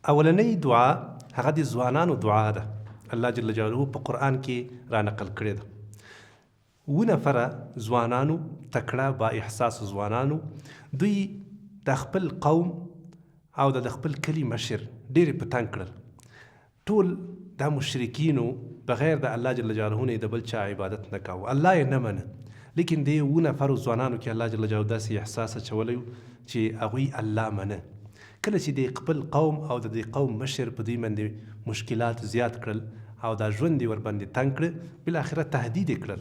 اولنۍ دعا هغه د ځوانانو دعا ده، الله جل جلاله په قرآن کې را نقل کړې ده. اووه نفره ځوانانو، تکړه با احساسه ځوانانو، دوی د خپل قوم او د خپل کلي مشر ډېر په تنګ کړل. ټول دا مشرکینو بغیر د الله جل جلاله نه د بل چا عبادت نه کاوه، الله یې نه منه، لیکن دې اوو نفرو ځوانانو کې الله جل جلاله داسې احساس اچولی و چې هغوی الله منه. کله چې دې خپل قوم او د دې قوم مشر په دوی باندې مشکلات زیات کړل او دا ژوند یې ورباندې تنګ کړ، بالاخره تهدید یې کړل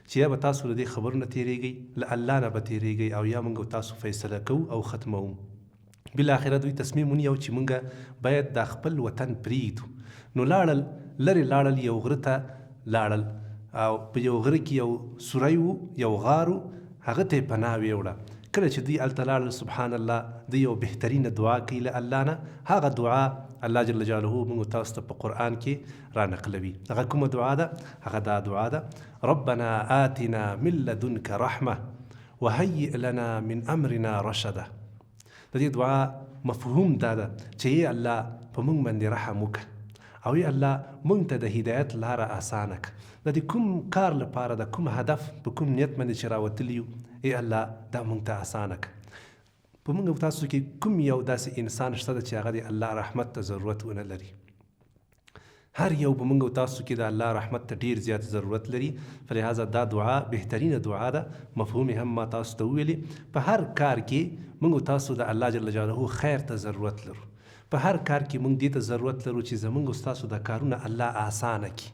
چې یا به تاسو له دې خبرو نه تېرېږئ، له الله نه به تېرېږئ او یا مونږ تاسو فیصله کوو او ختموو. بالاخره دوی تصمیم ونیو چې مونږ باید دا خپل وطن پریږدو. نو لاړل، لرې لاړل، یو غره ته لاړل او په یو غره کې یو سوری وو، یو غار وو، هغه ته یې پناه ویوړه. کله چې دوی هلته لاړل، سبحان الله، دوی یوه بهترینه دعا کوي له الله نه، هغه دعا الله جل جلاله مونږ تاسو ته په قرآن کې را نقلوي. هغه کومه دعا ده؟ هغه دا دعا ده، ربنا آتنا من لدنک رحمة وهیئ لنا من امرنا رشدا. د دې دعا مفهوم دا ده چې ای الله په مونږ باندې رحم وکړه او ای الله مونږ ته د هدایت لاره اسانه کړه، د دې کوم کار لپاره، د کوم هدف په کوم نیت باندې چې راوتلي یو، ای الله دا مونږ ته اسانه کړه. په مونږ او تاسو کې کوم یو داسې انسان شته ده چې هغه د الله رحمت ته ضرورت ونه لري؟ هر یو په مونږ او تاسو کې د الله رحمت ته ډیر زیات ضرورت لري، فلهذا دا دعا بهترینه دعا ده، مفهوم یې هم ما تاسو ته وویلې. په هر کار کې مونږ او تاسو د الله جل جلاله خیر ته ضرورت لرو، په هر کار کې مونږ دې ته ضرورت لرو چې زمونږ او ستاسو دا کارونه الله اسانه کړي.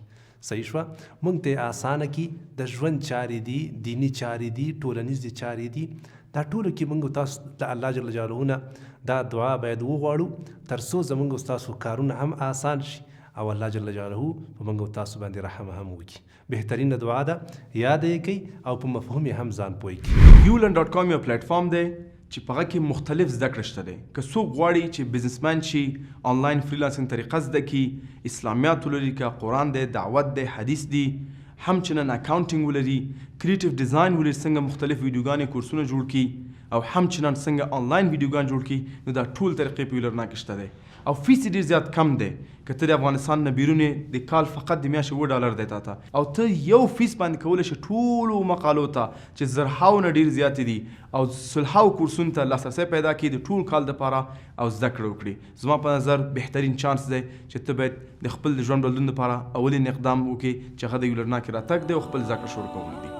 صحیح شوه، مونږ ته یې اسانه کړي. د ژوند چارې دي، دیني چارې دي، ټولنیزې چارې دي، دا ټولو کې مونږ او تاسو د الله جل جلاله نه دا دعا باید وغواړو تر څو زمونږ او ستاسو کارونه هم آسان شي او الله جل جلاله په مونږ او تاسو باندې رحم هم وکړي. بهترینه دعا ده، یاده یې کړئ او په مفهوم یې هم ځان پوه کړئ. یولن ډاټ کام یو پلیټ فارم دی چې په هغه کې مختلف زده کړې شته دی. که څوک غواړي چې بزنسمن شي، انلاین فریلانسینګ طریقه زده کړي، اسلامیات ولري، که قرآن دی، دعوت دی، حدیث دی، همچنن اکاونټینګ ولري، کریټیو ډیزاین ولري، څنګه مختلف ویډیوګانې کورسونه جوړ کړي او همچنن څنګه انلاین ویډیوګان جوړ کړي، نو دا ټول طریقې په یولرنا کې شته دی او فیس یې ډیر زیات کم دی. که ته د افغانستان نه بیرون یې، د کال فقط د میاشتې اووه ډالر دی تاته، او ته یو فیس باندې کولی شې ټولو مقالو ته چې زرهاو نه ډیر زیاتې دي او سلهاو کورسونو ته لاسرسی پیدا کړې د ټول کال دپاره او زده کړه وکړې. زما په نظر بهترین چانس دی چې ته باید د خپل د ژوند بدلون لپاره اولین اقدام وکړې چې هغه د یولرنا کې راتګ دی او خپل زده کړه شروع کول دي.